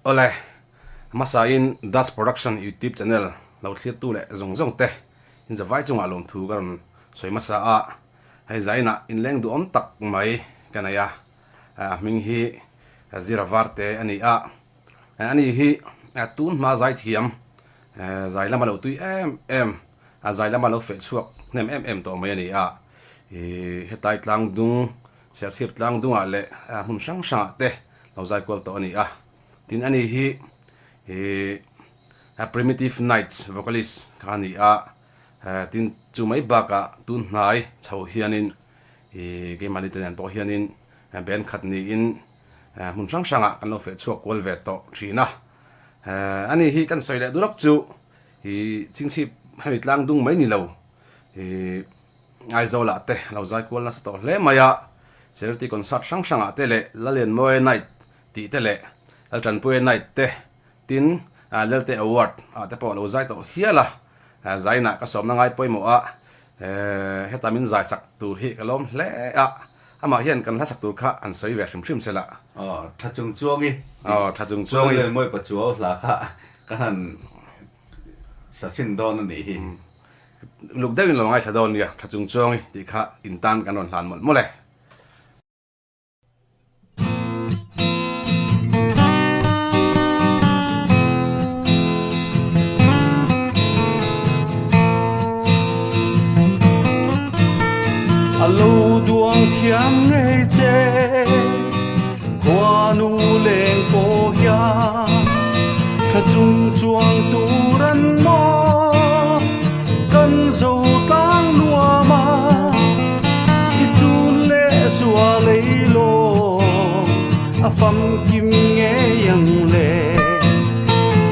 Awle, hmasain Das Production YouTube channel lo thlirtu leh zawng zawng te in zavai chungah lawmthu ka rawn sawi hmasa a, hei zainah inleng duhawm tak mai ka nei a, a hming hi Zira Varte a ni a, ani hi tun hma zaithiam zai lama lo tui em em, zai lama lo feh chhuak hnem em em tawh mai a ni a, hetlai tlang dung Serchhip tlang dungah leh hmun hrang hrangah te lo zai kual tawh a ni a. Tin ani hi ih Primitive Nights vocalist kha a ni a, tin chu mai bakah tun hnai chho hianin ih keimahni te nen pawh hianin band khat niin hmun hrang hrangah kan lo feh chhuak kual ve tawh thin a. Ani hi kan sawi leh duh lawk chu ih chingchhip hemi tlang dung mai ni lo ih Aizawlah te lo zai kual nasa tawh hle mai a, Charity concert hrang hrangah te leh Lallianmawia Night tih te leh Laltanpuia Night te tin Lelte Award ah te pawh lo zai tawh hial a, zainah ka sawmna ngai pawimawh a, heta min zai sak tur hi ka lawm hle a, amah hian kan hla sak tur kha an sawi ve hrim hrim se la. Aw, tha chung chuangi. Aw, tha chung chuangi. Lallianmawia Pachuau hla kha ka han sa chhin dawn a nih hi. Luk deuhin lo ngaithla dawn nia, tha chung chuang i tih kha in tan kan rawn hlan mawlh mawlh e. A lo duang thiam ngei che khuanu leng pawh hian tha chung chuang tur an maw kan zo tlang nuam a i chun leh zua lei lawm a famkim ngei ang le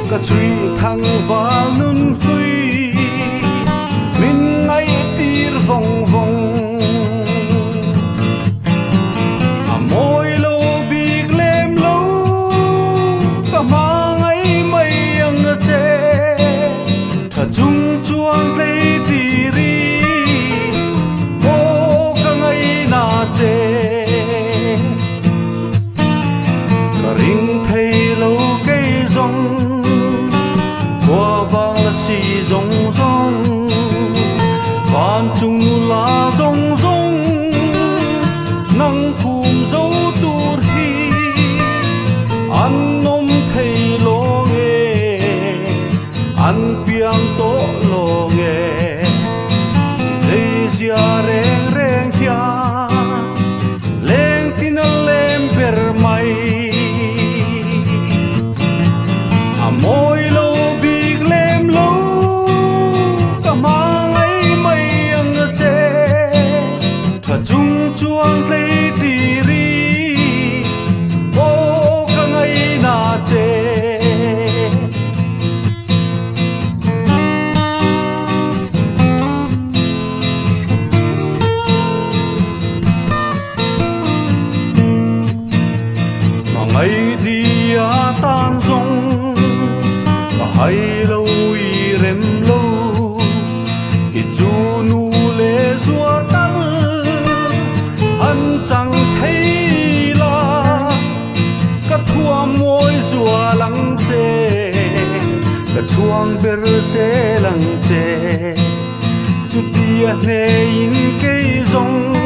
ka chhui thang val nun hlui min ngaih tir vawng vawng a mawi lo bik lem lo ka hma ngai mai ang a che tha chung chuan tlei tir i aw ka ngaina che ka ring thei lo kei zawng khua vang la si zawng zawng van chung nula zawng zawng nang khum zo tur hi an awm thei lo nge an piang tawh lo nge zeizia reng reng hian leng tin a lem ber mai a mawi lo bik lem lo ka hma ngai mai ang a che tha chung chuan tlei tir i aw ka ngaina che. Hmangaih dia tan zawng ka hai lo i rem lo i chu nu leh zua tal an chang thei la ka thuam mawi zual ang che ka chhuang ber zel ang che. Chutia hneiin kei zawng.